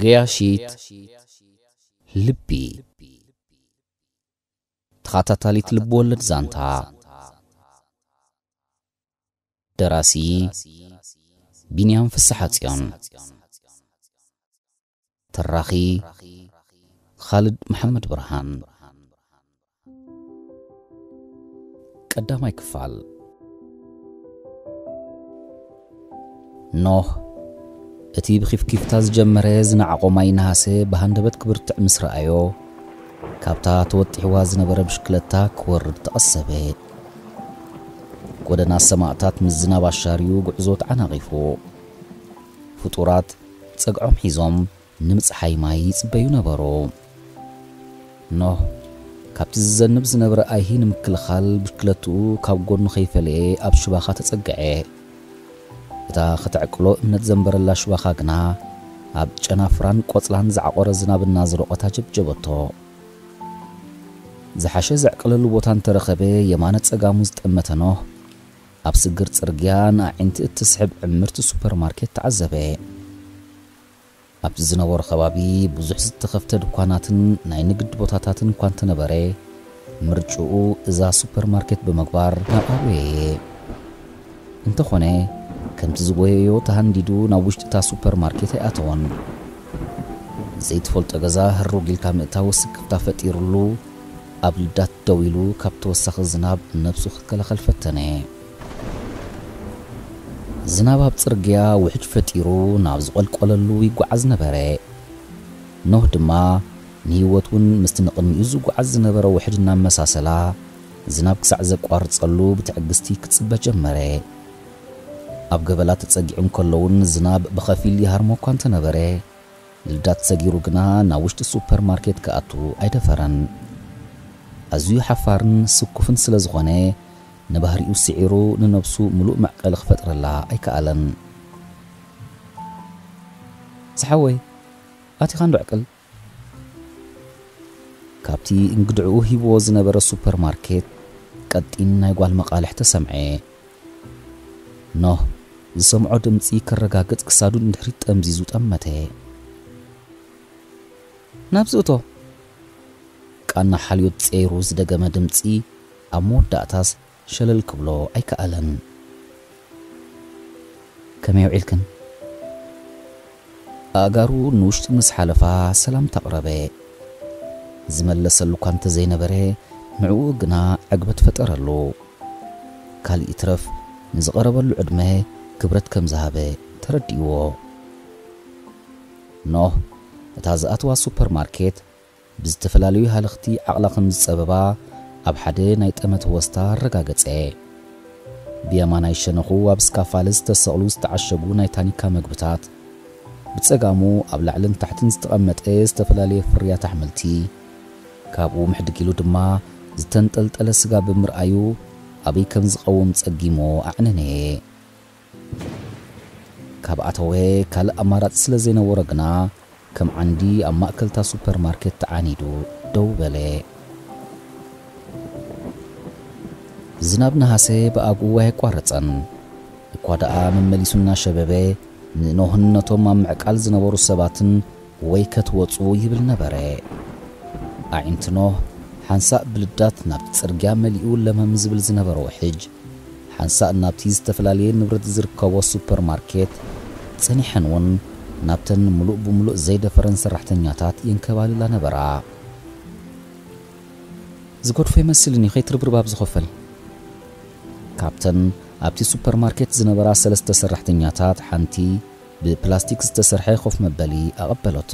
ገያሺት ልቢ። ተኸታታሊት ልብወለድ ዛንታ። ደራሲ ቢንያም ፍስሓጽዮን። ተራኺ ኻልድ መሓመድ ብርሃን። ቀዳማይ ክፋል። ኖህ እቲ ብኺፍኪፍታ ዝጀመረ ዝነዓቖማይ ነሃሰ ብሃንደበት ክብርትዕ ምስ ረኣዮ፣ ካብታ ተወጢሕዋ ዝነበረ ብሽክለታ ክወርድ ተቐሰበ። ጎደና ሰማእታት ምስ ዝናብ ኣሻርዩ ጉዕዞ ተዓናቒፉ። ፍጡራት ጸግዖም ሒዞም ንምጽሓይ ማይ ይጽበዩ ነበሩ። ኖህ ካብቲ ዝዘንብ ዝነበረ ኣይሂ ንምክልኻል ብሽክለትኡ ካብ ጎኑ ከይፈለየ ኣብ ሽባኻ ተጸግዐ። እታ ከተዕቅሎ እምነት ዘንበረላ ሽባኻ ግና ኣብ ጨናፍራን ቆጽላን ዝዓቖረ ዝናብ እናዝረቖት ኣጀብጀበቶ። ዝሓሸ ዘዕቅለሉ ቦታ እንተረኸበ የማነ ጸጋሙ ዝጠመተ ኖህ ኣብ ስግር ጽርግያ ንኣዒንቲ እትስሕብ ዕምርቲ ሱፐርማርኬት ተዓዘበ። ኣብቲ ዝነበሮ ከባቢ ብዙሕ ዝተኸፍተ ድኳናትን ናይ ንግድ ቦታታትን እኳ እንተነበረ፣ ምርጭኡ እዛ ሱፐርማርኬት ብምግባር ናብ ኣበየየ። እንተኾነ፣ ከምቲ ዝጎየዮ ተሃንዲዱ ናብ ውሽጢ እታ ሱፐርማርኬት ኣይኣተወን። ዘይትፈልጦ ገዛ ህሩግ ኢልካ ምእታው ስክፍታ ፈጢሩሉ፣ ኣብ ልዳት ደው ኢሉ ካብ ተወሳኺ ዝናብ ነብሱ ክከላኸል ፈተነ። ዝናብ ኣብ ጽርግያ ውሕጅ ፈጢሩ ናብ ዝቐልቆለሉ ይጓዓዝ ነበረ። ኖህ ድማ ንህይወት እውን ምስቲ ንቕድሚኡ ዝጓዓዝ ዝነበረ ውሕጅ እናመሳሰላ፣ ዝናብ ክሳዕ ዘቋርጸሉ ብትዕግስቲ ክጽበ ጀመረ። ኣብ ገበላ ተጸጊዑ እንከሎ እውን ዝናብ ብኸፊል ይሃርሞ እኳ እንተነበረ፣ ልዳት ሰጊሩ ግና ናብ ውሽጢ ሱፐርማርኬት ክኣቱ ኣይደፈረን። ኣዝዩ ሓፋርን ስኩፍን ስለ ዝኾነ፣ ንባህሪኡ ስዒሩ ንነብሱ ምሉእ መዕቀሊ ክፈጥረላ ኣይከኣለን። ዝሓወይ፣ ኣቲኻ እንዶ ዕቅል። ካብቲ እንግድዕኡ ሂብዎ ዝነበረ ሱፐርማርኬት ቀጢን ናይ ጓል መቓልሕ ተሰምዐ። ኖህ ዝሰምዖ ድምጺ ከረጋግጽ ክሳዱ ንድሕሪት ጠምዚዙ ጠመተ። ናብዚ እቶ። ቃና ሓልዮት ጸይሩ ዝደገመ ድምጺ ኣብ መወዳእታስ ሸለል ክብሎ ኣይከኣለን። ከመይ ውዒልክን? ኣእጋሩ ንውሽጢ ምስ ሓለፋ ሰላምታ ኣቕረበ። ዝመለሰሉ እኳ እንተዘይነበረ፣ ንዕኡ ግና ዕግበት ፈጠረሉ። ካልእ ይትረፍ፣ ንዝቐረበሉ ዕድመ ክብረት ከም ዝሃበ ተረዲእዎ። ኖህ፣ እታ ዝኣተዋ ሱፐርማርኬት ብዝተፈላለዩ ሃለኽቲ ዓቕላ ከም ዝጸበባ ኣብ ሓደ ናይ ጠመተ ወስታ ኣረጋገጸ። ብየማናይ ሸነኹ ኣብ ስካፋለ ዝተሰቕሉ ዝተዓሸጉ ናይ ታኒካ መግብታት፣ ብጸጋሙ ኣብ ላዕልን ታሕትን ዝተቐመጠ ዝተፈላለየ ፍርያት ኣሕምልቲ፣ ካብኡ ምሕድግ ኢሉ ድማ ዝተንጠልጠለ ስጋ ብምርኣዩ ኣበይ ከም ዝቐውም ጸጊሞ ኣዕነነየ። ካብ ኣተወ ካልእ ኣማራጺ ስለ ዘይነበሮ ግና ከም ዓንዲ ኣብ ማእከልታ ሱፐርማርኬት ተዓኒዱ ደው በለ። ዝናብ ነሃሰ ብኣግኡ ኣየቋረጸን። እኳ ደኣ መመሊሱ እናሸበበ ንኖህን ነቶም ኣብ ምዕቃል ዝነበሩ ሰባትን ወይ ከትወጹ ይብል ነበረ። ኣዒንቲ ኖህ ሓንሳእ ብልዳት ናብቲ ጽርግያ መሊኡ ለመም ዝብል ዝነበረ ውሕጅ፣ ሓንሳእ ናብቲ ዝተፈላለየ ንብረት ዝርከቦ ሱፐርማርኬት፣ ጸኒሐን እውን ናብተን ምሉእ ብምሉእ ዘይደፈረን ሰራሕተኛታት የንከባልላ ነበራ። ዝገድፎ ይመስልን እዩ ከይትርብርባብ ዝኸፈል። ካብተን ኣብቲ ሱፐርማርኬት ዝነበራ ሰለስተ ሰራሕተኛታት ሓንቲ ብፕላስቲክ ዝተሰርሐ ኮፍ መበሊ ኣቐበለቶ።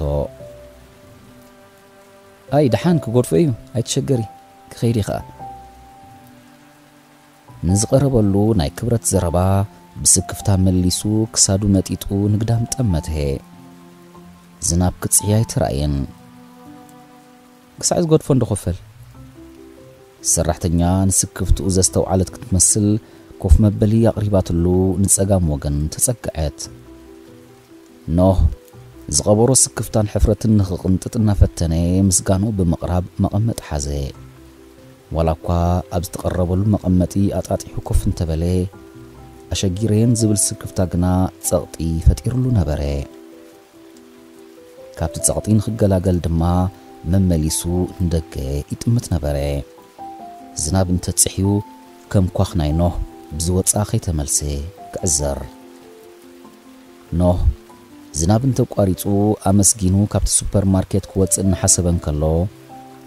ኣይ ደሓን ክገድፎ እዩ፣ ኣይትሸገሪ፣ ክኸይድ እየ ኸኣ። ንዝቐረበሉ ናይ ክብረት ዘረባ ብስክፍታ መሊሱ ክሳዱ መጢጡ ንግዳም ጠመተ። ዝናብ ክጽሕይ ኣይተራእየን። ክሳዕ ዝገድፎ እንዶ ኮፈል። ሰራሕተኛ ንስክፍትኡ ዘስተውዓለት ክትመስል ኮፍ መበሊ ኣቕሪባትሉ ንጸጋም ወገን ተጸግዐት። ኖህ ዝቐበሮ ስክፍታን ሕፍረትን ንኽቕንጥጥ እናፈተነ ምስጋኑ ብምቕራብ መቐመጥ ሓዘ። ዋላ እኳ ኣብ ዝተቐረበሉ መቐመጢ ኣጣጢሑ ኮፍ እንተበለ፣ ኣሸጊረየን ዝብል ስክፍታ ግና ጸቕጢ ፈጢሩሉ ነበረ። ካብቲ ጸቕጢ ንኽገላገል ድማ መመሊሱ ንደገ ይጥምት ነበረ። ዝናብ እንተጽሕዩ ከም ኳኽ ናይ ኖህ ብዝወጽኣ ከይተመልሰ ክዕዘር። ኖህ ዝናብ እንተቋሪጹ ኣመስጊኑ ካብቲ ሱፐርማርኬት ክወጽእ እናሓሰበ እንከሎ፣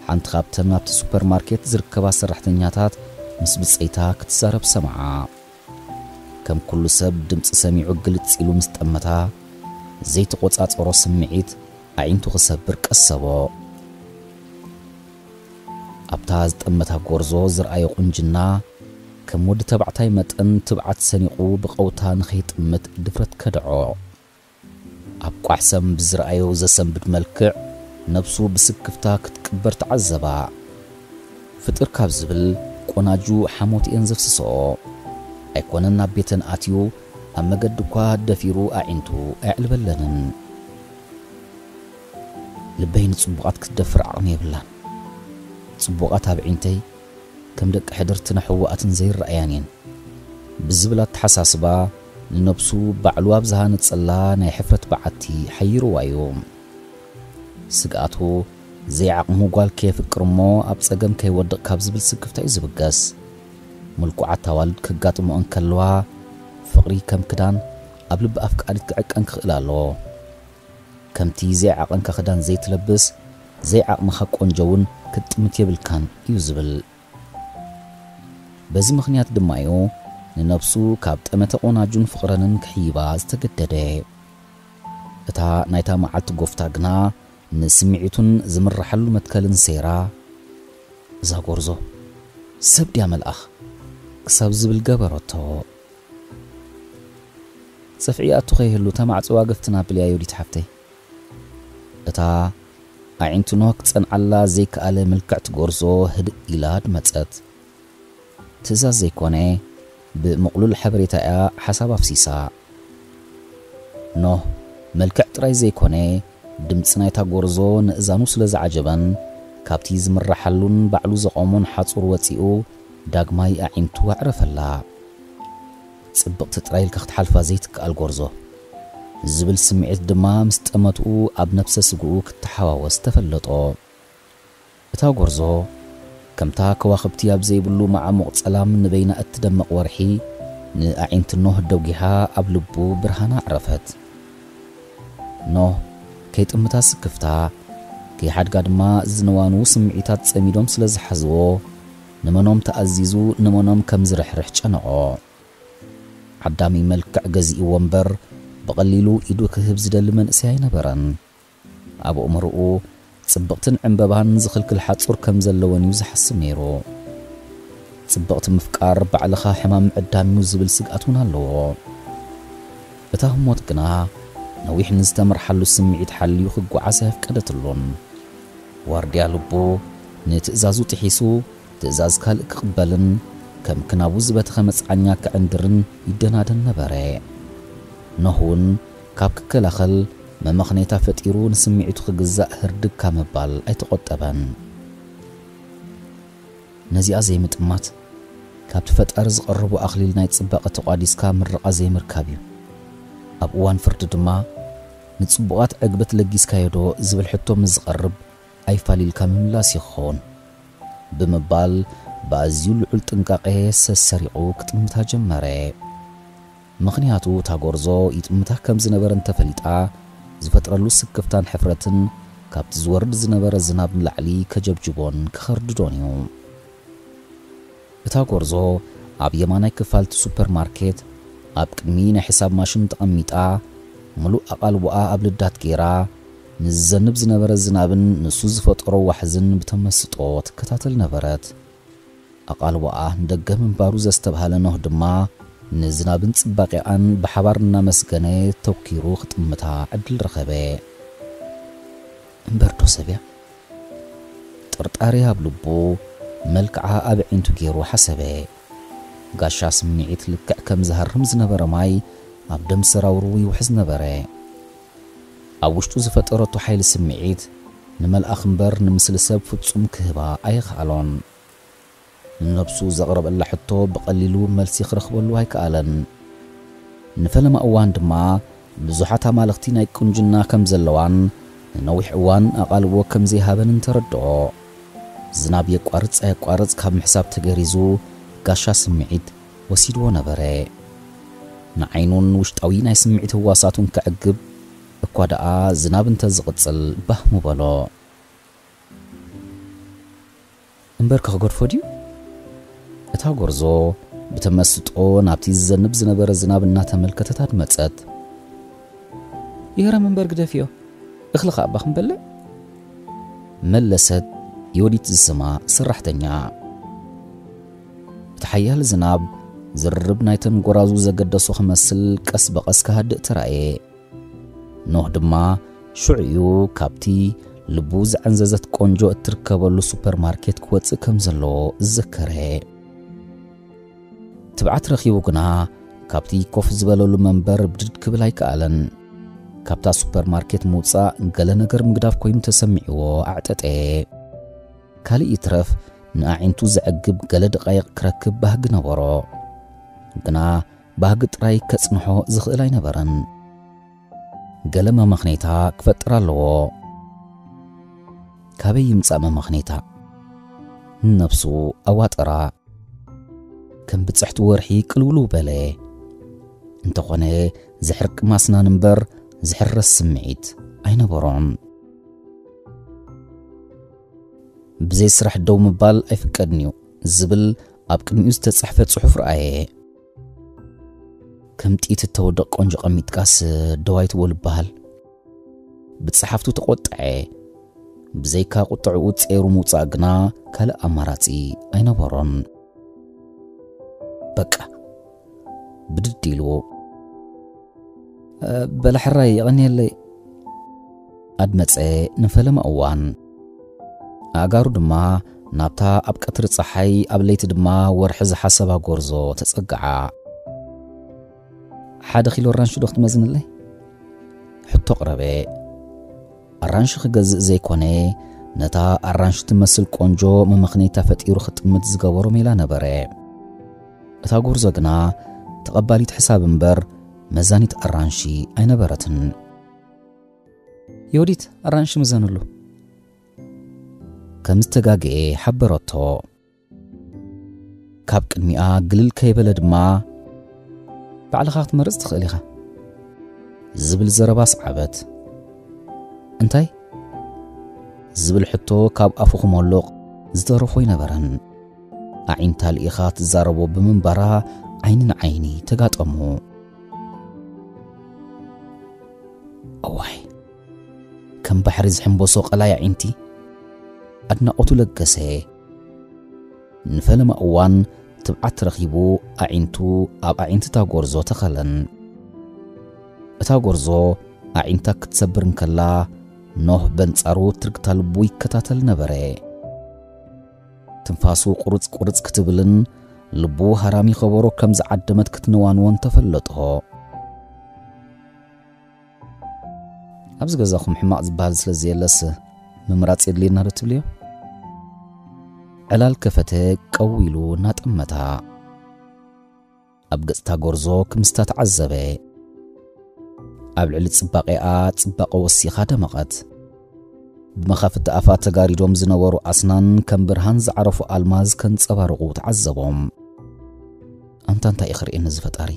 ሓንቲ ካብተን ኣብቲ ሱፐርማርኬት ዝርከባ ሰራሕተኛታት ምስ ብጸይታ ክትዛረብ ሰምዓ። ከም ኩሉ ሰብ ድምጺ ሰሚዑ ግልጽ ኢሉ ምስ ጠመታ፣ ዘይተቖጻጸሮ ስምዒት ኣዒንቱ ክሰብር ቀሰቦ። ኣብታ ዝጠመታ ጎርዞ ዝረኣዮ ቁንጅና፣ ከም ወዲ ተባዕታይ መጠን ትብዓት ሰኒቑ ብቐውታ ንኸይጥምት ድፍረት ከድዖ። ኣብ ቋሕሰም ብዝረኣዮ ዘሰንብድ መልክዕ፣ ነብሱ ብስክፍታ ክትቅበር ተዓዘባ። ፍጥር ካብ ዝብል ቆናጁ ሓሞት እየን ዘፍስስኦ። ኣይኮነን ናብ ቤተን ኣትዩ፣ ኣብ መገዲ እኳ ደፊሩ ኣዒንቱ ኣየዕልበለንን። ልበይ ንጽቡቓት ክትደፍር ዓቕሚ የብላን። ጽቡቓት ኣብ ዒንተይ ከም ደቂ ሕድርትን ኣሕዋኣትን ዘይረኣያን እየን ብዝብል ኣተሓሳስባ፣ ንነብሱ ባዕሉ ኣብ ዝሃነጸላ ናይ ሕፍረት በዓቲ ሓይርዋ እዩ። ስግኣቱ፣ ዘይዓቕሙ ጓል ከየፍቅር እሞ ኣብ ጸገም ከይወድቕ ካብ ዝብል ስክፍታ እዩ ዝብገስ። ምልኩዓት ኣዋልድ ከጋጥሞ እንከለዋ፣ ፍቕሪ ከም ክዳን ኣብ ልቢ ኣፍቃሪት ክዕቀን ክኽእል ኣለዎ። ከምቲ ዘይዓቐንካ ክዳን ዘይትለብስ፣ ዘይዓቕምኻ ቆንጆ እውን ክትጥምት የብልካን እዩ ዝብል። በዚ ምኽንያት ድማ እዩ ንነብሱ ካብ ጠመተ ቆናጁን ፍቕረንን ክሕይባ ዝተገደደ። እታ ናይታ መዓልቲ ጎፍታ ግና ንስምዒቱን ዝምርሓሉ መትከልን ሰይራ፣ "እዛ ጎርዞ ሰብ ድያ መልኣኽ?" ክሳብ ዝብል ገበረቶ። "ጽፍዒ ኣቱ ከይህሉ፣ እታ ማዕጾ ዋግፍትና ኣብልያ ዮዲት ሓፍተይ።" እታ ኣዒንቱ ኖህ ክጸንዓላ ዘይከኣለ ምልክዕቲ ጎርዞ ህድእ ኢላ ኣድመጸት። ትእዛዝ ዘይኮነ፣ ብምቕሉል ሓበሬታ እያ ሓሳብ ኣፍሲሳ። ኖህ፣ መልክዕ ጥራይ ዘይኮነ፣ ድምጺ ናይታ ጎርዞ ንእዛኑ ስለ ዝዓጀበን፣ ካብቲ ዝምርሓሉን ባዕሉ ዘቖሞን ሓጹር ወጺኡ፣ ዳግማይ ኣዒንቱ ኣዕረፈላ። "ጽብቕቲ ጥራይ ኢልካ ክትሓልፋ ዘይትከኣል ጎርዞ" ዝብል ስምዒት ድማ ምስ ጠመትኡ ኣብ ነብሰ ስግኡ ክተሓዋወስ ተፈለጦ። እታ ጎርዞ፣ ከምታ ከዋኽብቲ ኣብ ዘይብሉ መዓሙቕ ጸላም ንበይና እትደምቕ ወርሒ፣ ንኣዒንቲ ኖህ ደጒሓ ኣብ ልቡ ብርሃና ኣዕረፈት። ኖህ ከይጥምታ ስክፍታ፣ ከይሓድጋ ድማ ዝንዋኑ ስምዒታት ጸሚዶም ስለ ዝሓዝዎ፣ ንመኖም ተኣዚዙ ንመኖም ከም ዝርሕርሕ ጨነቖ። ዓዳሚ መልክዕ ገዚእዎ እምበር፣ ብቐሊሉ ኢዱ ክህብ ዝደሊ መንእሰይ ኣይነበረን። ኣብ ኣእምሮኡ ጽብቕትን ዕምበባን ዝኽልክል ሓጹር ከም ዘለወን እዩ ዝሓስብ ነይሩ። ጽብቕቲ ምፍቃር ባዕልኻ ሕማም ምዕዳም እዩ ዝብል ስግኣት እውን ኣለዎ። እታ ህሞት ግና ነዊሕ ንዝተመርሓሉ ስምዒት ሓልዩ ክጓዓዝ ኣየፍቀደትሉን። ዋርድያ ልቡ ንትእዛዙ ጥሒሱ፣ ትእዛዝ ካልእ ክቕበልን ከም ክናቡ ዝበተኸ መጽዓኛ ክዕንድርን ይደናደን ነበረ። ኖህ እውን ካብ ክከላኸል መመኽነይታ ፈጢሩ ንስምዒቱ ክግዛእ ህርድግ ካብ ምባል ኣይተቖጠበን። ነዚኣ ዘይምጥማት፣ ካብቲ ፈጣሪ ዝቐረቦ ኣኽሊል ናይ ጽባቐ ተቋዲስካ ምርቓ ዘይምርካብ እዩ። ኣብ እዋን ፍርዲ ድማ፣ "ንጽቡቓት ዕግበት ለጊስካዮ ዶ?" ዝብል ሕቶ ምስ ዝቐርብ፣ ኣይፋሊልካ ምምላስ እዩ ክኸውን፣ ብምባል ብኣዝዩ ልዑል ጥንቃቐ ሰሰሪቑ ክጥምታ ጀመረ። ምኽንያቱ፣ እታ ጎርዞ ይጥምታ ከም ዝነበረ እንተፈሊጣ፣ ዝፈጥረሉ ስክፍታን ሕፍረትን ካብቲ ዝወርድ ዝነበረ ዝናብ ንላዕሊ ከጀብጅቦን ከኸርድዶን እዩ። እታ ጎርዞ ኣብ የማናይ ክፋል እቲ ሱፐርማርኬት፣ ኣብ ቅድሚ ናይ ሕሳብ ማሽን ተቐሚጣ፣ ምሉእ ኣቓልቦኣ ኣብ ልዳት ገይራ፣ ንዝዘንብ ዝነበረ ዝናብን ንሱ ዝፈጠሮ ዋሕዝን ብተመስጦ ትከታተል ነበረት። ኣቓልቦኣ ንደገ ምንባሩ ዘስተብሃለ ኖህ ድማ፣ ንዝናብን ጽባቐኣን ብሓባር እናመስገነ ተኲሩ ክጥምታ ዕድል ረኸበ። እምበር ዶ ሰብ እያ? ጥርጣሬ ኣብ ልቡ፣ መልክዓ ኣብ ኣዒንቱ ገይሩ ሓሰበ። ጋሻ ስምዒት ልክዕ ከም ዝሃርም ዝነበረ ማይ ኣብ ደም ሰራውሩ ይውሕዝ ነበረ። ኣብ ውሽጡ ዝፈጠረቶ ሓይሊ ስምዒት ንመልኣኽ እምበር ንምስሊ ሰብ ፍጹም ክህባ ኣይኸኣሎን። ንነብሱ ዘቕረበላ ሕቶ ብቐሊሉ መልሲ ክረኽበሉ ኣይከኣለን። ንፈለማ እዋን ድማ ብዙሓት ኣማልኽቲ ናይ ቁንጅና ከም ዘለዋን ንነዊሕ እዋን ኣቓልቦ ከም ዘይሃበን እንተረድኦ፣ ዝናብ የቋርጽ ኣየቋርጽ ካብ ምሕሳብ ተገሪዙ፣ ጋሻ ስምዒት ወሲድዎ ነበረ። ንዓይኑን ውሽጣዊ ናይ ስምዒት ህዋሳቱን ከዕግብ እኳ ደኣ፣ ዝናብ እንተ ዝቕጽል ባህ ምበሎ። እምበር ክኽገድፎ ድዩ? እታ ጎርዞ ብተመስጦ ናብቲ ዝዘንብ ዝነበረ ዝናብ እናተመልከተት ኣድመጸት። ይህረም እምበር ግደፍዮ፣ እኽሊ ኸኣ እባ ክንበልዕ፣ መለሰት ዮዲት ዝስማ ሰራሕተኛ። እቲ ሓያል ዝናብ ዝርርብ ናይተን ጎራዙ ዘገደሶ ክመስል ቀስ በቐስ ክሃድእ ተራእየ። ኖህ ድማ ሽዑ እዩ ካብቲ ልቡ ዘዐንዘዘት ቆንጆ እትርከበሉ ሱፐርማርኬት ክወጽእ ከም ዘለዎ ዝዘከረ። ትብዓት ረኺቡ ግና ካብቲ ኮፍ ዝበለሉ መንበር ብድድ ክብል ኣይከኣለን። ካብታ ሱፐርማርኬት ምውጻእ ገለ ነገር ምግዳፍ ኮይኑ ተሰሚዕዎ ኣዕጠጠ። ካልእ ይትረፍ ንኣዒንቱ ዘዕግብ ገለ ደቓይቕ ክረክብ ባህጊ ነበሮ። ግና ባህጊ ጥራይ ከጽንሖ ዝኽእል ኣይነበረን። ገለ መመኽነይታ ክፈጥር ኣለዎ። ካበይ ይምጻእ መመኽነይታ? ንነብሱ ኣዋጠራ። ከም ብጽሕቲ ወርሒ ቅልውልው በለ። እንተኾነ ዘሕርቅ ማስናን እምበር ዘሕረስ ስምዒት ኣይነበሮን። ብዘይ ስራሕ ደው ምባል ኣይፍቀድን እዩ ዝብል ኣብ ቅድሚኡ ዝተጻሕፈ ጽሑፍ ረኣየ። ከም ጥይት እተወድቕ ቆንጆ ቀሚጥካስ ደው ኣይትበሉ ይበሃል። ብጸሓፍቱ ተቖጥዐ። ብዘይካ ቁጥዕኡ ጸይሩ ምውጻእ ግና ካልእ ኣማራጺ ኣይነበሮን። በቃ፣ ብድድ ኢሉ፣ "እ፣ በላ ሕራይ፣ የቐንየለይ" ኣድመጸ ንፈለማ እዋን። ኣእጋሩ ድማ ናብታ ኣብ ቀትሪ ጸሓይ ኣብ ለይቲ ድማ ወርሒ ዝሓሰባ ጎርዞ ተጸግዓ። "ሓደ ኪሎ ኣራንሺ ዶ ክትመዝንለይ?" ሕቶ ኣቕረበ። ኣራንሺ ክገዝእ ዘይኮነ፣ ነታ ኣራንሺ ትመስል ቆንጆ መመኽነይታ ፈጢሩ ክጥምት ዝገበሮ ሜላ ነበረ። እታ ጎርዞ ግና ተቐባሊት ሕሳብ እምበር መዛኒት ኣራንሺ ኣይነበረትን። "ዮዲት፣ ኣራንሺ ምዘንሉ" ከም ዝተጋግኤ ሓበረቶ። ካብ ቅድሚኣ ግልል ከይበለ ድማ፣ "ባዕልኻ ክትመርጽ ትኽእል ኢኻ" ዝብል ዘረባ ሰዓበት። "እንታይ?" ዝብል ሕቶ ካብ ኣፉ ክመልቕ ዝተረፎ ኣይነበረን። ኣዒንታ ልኢኻ ትዛረቦ ብምንባራ ዓይኒ ንዓይኒ ተጋጠሙ። "እዋይ፣ ከም ባሕሪ ዝሕምበሶ ቀላይ ኣዒንቲ!" ኣድናቖቱ ለገሰ። ንፈለማ እዋን ትብዓት ረኺቡ ኣዒንቱ ኣብ ኣዒንቲ እታ ጎርዞ ተኸለን። እታ ጎርዞ ኣዒንታ ክትሰብር እንከላ፣ ኖህ በንጻሩ ትርግታ ልቡ ይከታተል ነበረ። ትንፋሱ ቁርጽ ቁርጽ ክትብልን ልቡ ሃራሚ ከበሮ ከም ዝዓደመት ክትንዋንዎን ተፈለጦ። "ኣብዚ ገዛኹም ሕማቕ ዝበሃል ስለ ዘየለስ ምምራጽ የድልየና ዶ ትብልዮ?" ዕላል ከፈተ ቀው ኢሉ እናጠመታ። ኣብ ገጽታ ጎርዞ ክምስታ ተዓዘበ። ኣብ ልዕሊ ጽባቐኣ ጽባቐ ወሲኻ ደመቐት። ብመኻፍቲ ኣፋ ተጋሪዶም ዝነበሩ ኣስናን ከም ብርሃን ዝዓረፉ ኣልማዝ ከንጸባርቑ ተዓዘቦም። ኣንታ እንታይ እዩ ክርእየኒ እዚ ፈጣሪ?